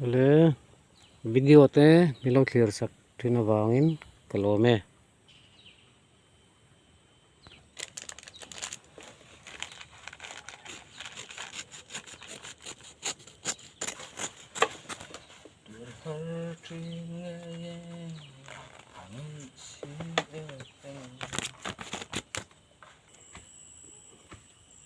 Le video te min lo thlir sak thin avangin ka lawm e.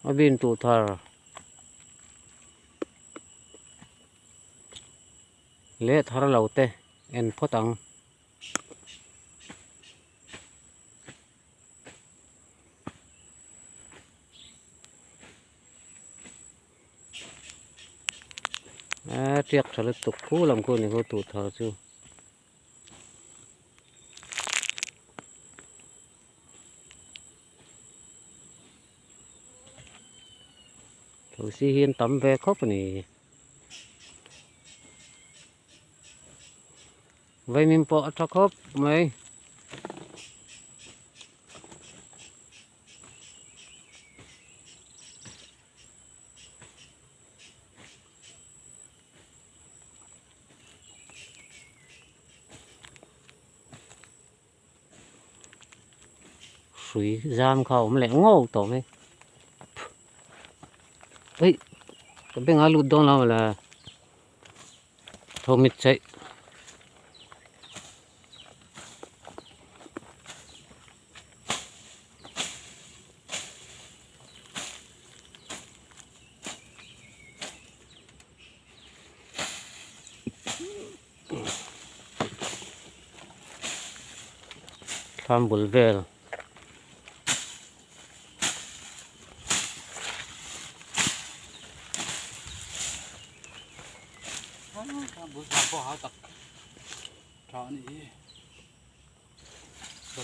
A bin tuh thar leh thar lo te en phawt ang. A tiak tha lutuk khu lam khu ni khu tuh thar chu. Thosi hi an tam ve khawp a ni. Vaimim pawh a tha khawp mai. Hrui zam kha a awm leh ngawt tawh mai eih ka beng a lut dawn lo le tho mit chheih. Thlam bul vel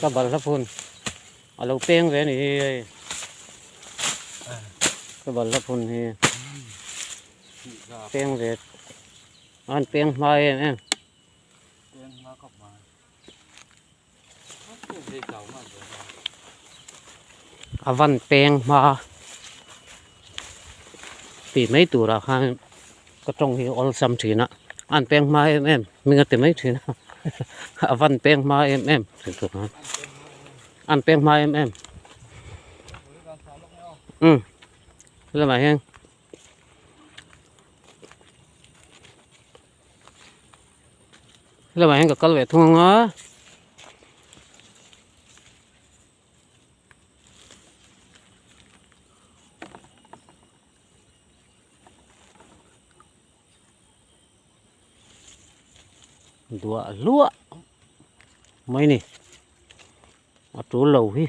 ka balhla phun a lo peng ve a ni hi hei ka balhla phun hi peng ve. An peng hma em em. Peng hma khawp mai. A van peng hma tih mai turah khan ka tawng hi awlsam thin a, an peng hma em em hming a ti mai thin a, a van peng hma em em tih tur khan an peng hma em em umm lamah hian. Lamah hian ka kal ve thung ang a. Duah hluah mai ni a tul lo hi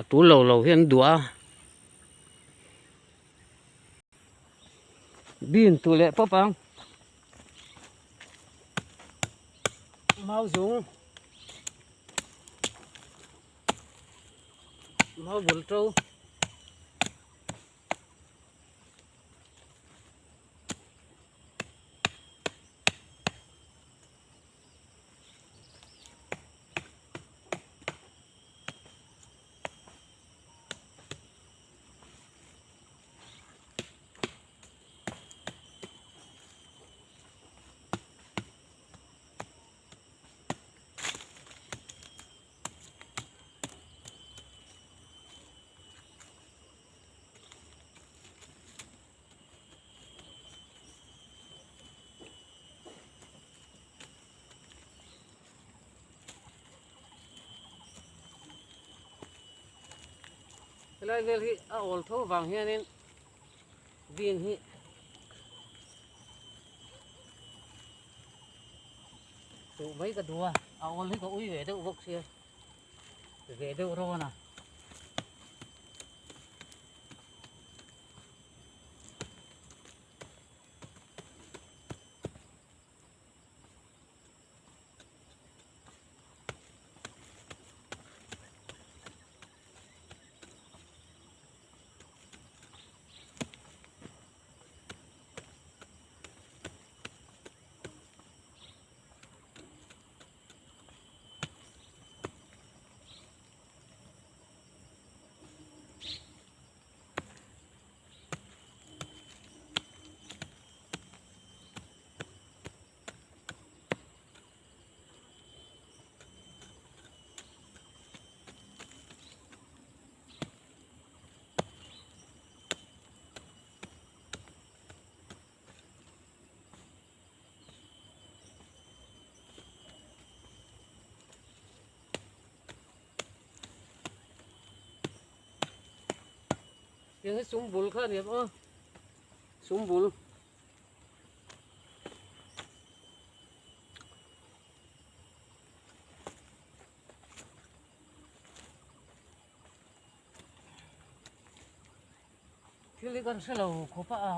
a tul lo lo hi an duah a. Bean tuh leh pawp ang. Mau zung. Mau bul to. Helai vel hi a awl tho vang hianin bean hi tuh mai ka duh a, a awl hi ka ui ve deuh bawk sia ve deuh rawn a. Tiang hi sumbul kha a ni em aw sumbul. Thil hi kan hre lo khawp a.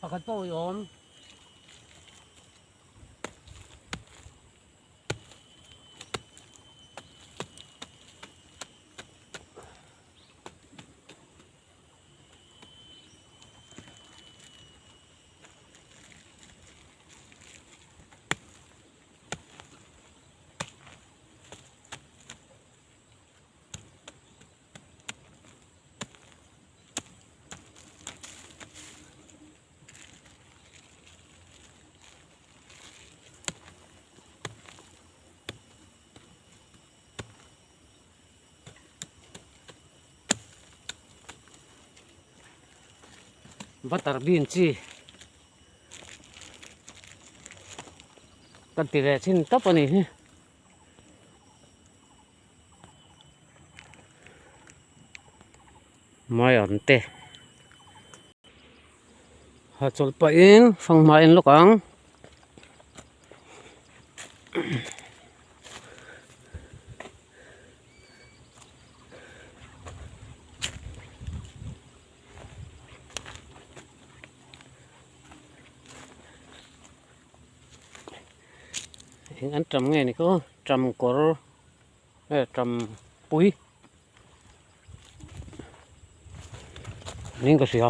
Pakhat pawh i awm. Butter bean chi kan ti ve chin tawp a nih hi. Mai an te ha chawlh pahin fanghma en lawk ang. Eng an tam nge ni khaw tam kawr nge tam pui niin ka hria.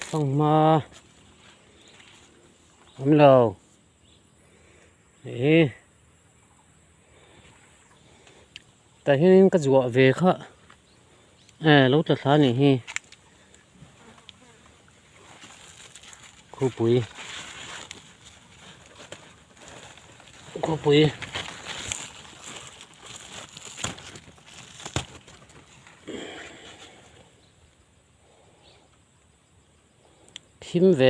Fanghma awm lo. Ih tah hianin ka zuah ve kha eh lo tla thla anih hi khupui khupui thim ve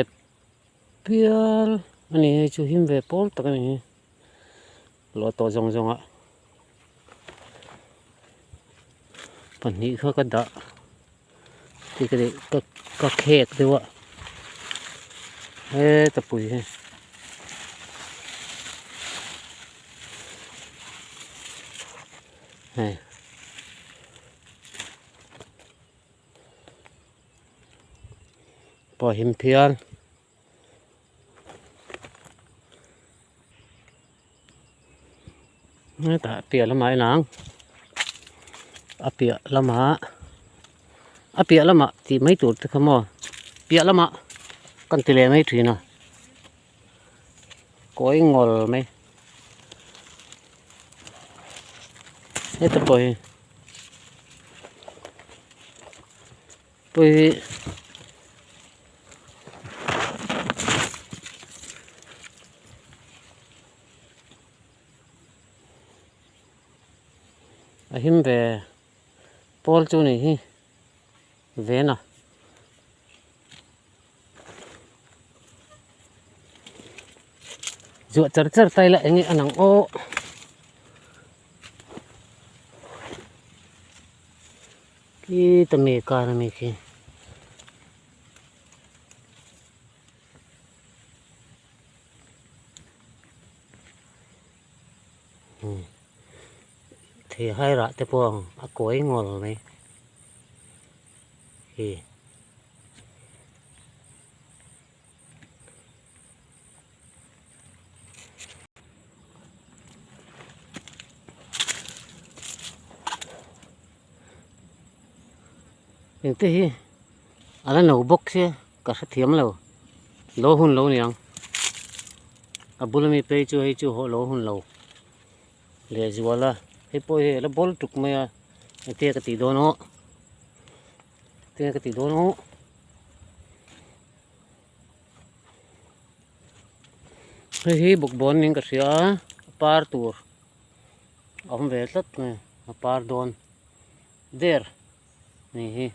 Pial a ni hei chu him ve pawl tak a ni hi lawh tawh zawng zawng ah pahnih kha ka dah ti ka tih ka ka khek deuh a heta pui hi hei. Pawh him phian. Hetah piah lamah en ang a piah lamah a piah lamah tih mai tur te kha maw piah lamah kan ti leh mai thin a kawi ngawl mai heta pawh hi. Pui a him ve pawl chu ni hi ven a zuah char char ta ila eng nge a lang aw. Khi ta mi kar ami khi. Thei hai rah te pawh ang a kawi ngawl mai hi. Engte hi a la no bawk sia ka hrethiam lo lo hun lo niang a bula mi phei chu hei chu hawh lo hun lo lehzual a hei pawh hi a la bawl tuk mai a engte ka tih dawn aw engte ka tih dawn aw. Hei hi bawkbawn niin ka hria a a par tur a awm ve tlat mai a par dawn der ni hi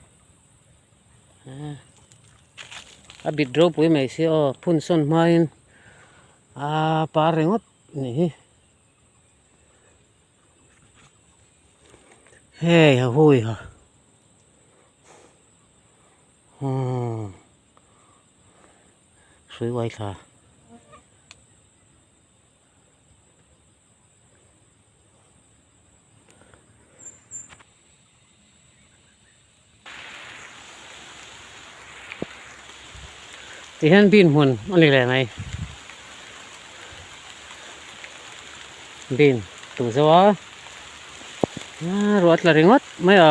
a bit ropui mai si aw phun sawn hmain a par ringawt ni hi hei ha hui ha umm. Hrui uai thla. Ti hian bean hmun a ni leh mai. Bean tum zo a. Ruah tla ringawt mai a.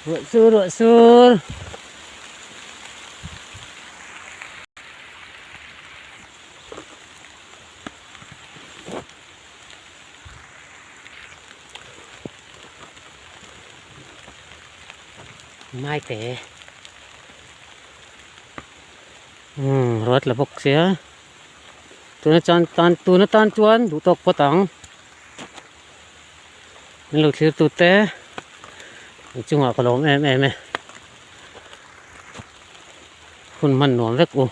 Ruah sur ruah sur. Mai te umm ruat la bawk sia tuna chuan tan tuna tan chuan duh tawk phawt ang. Min lo thlir tute i chungah ka lawm em em e. Hun hman nuam vek u.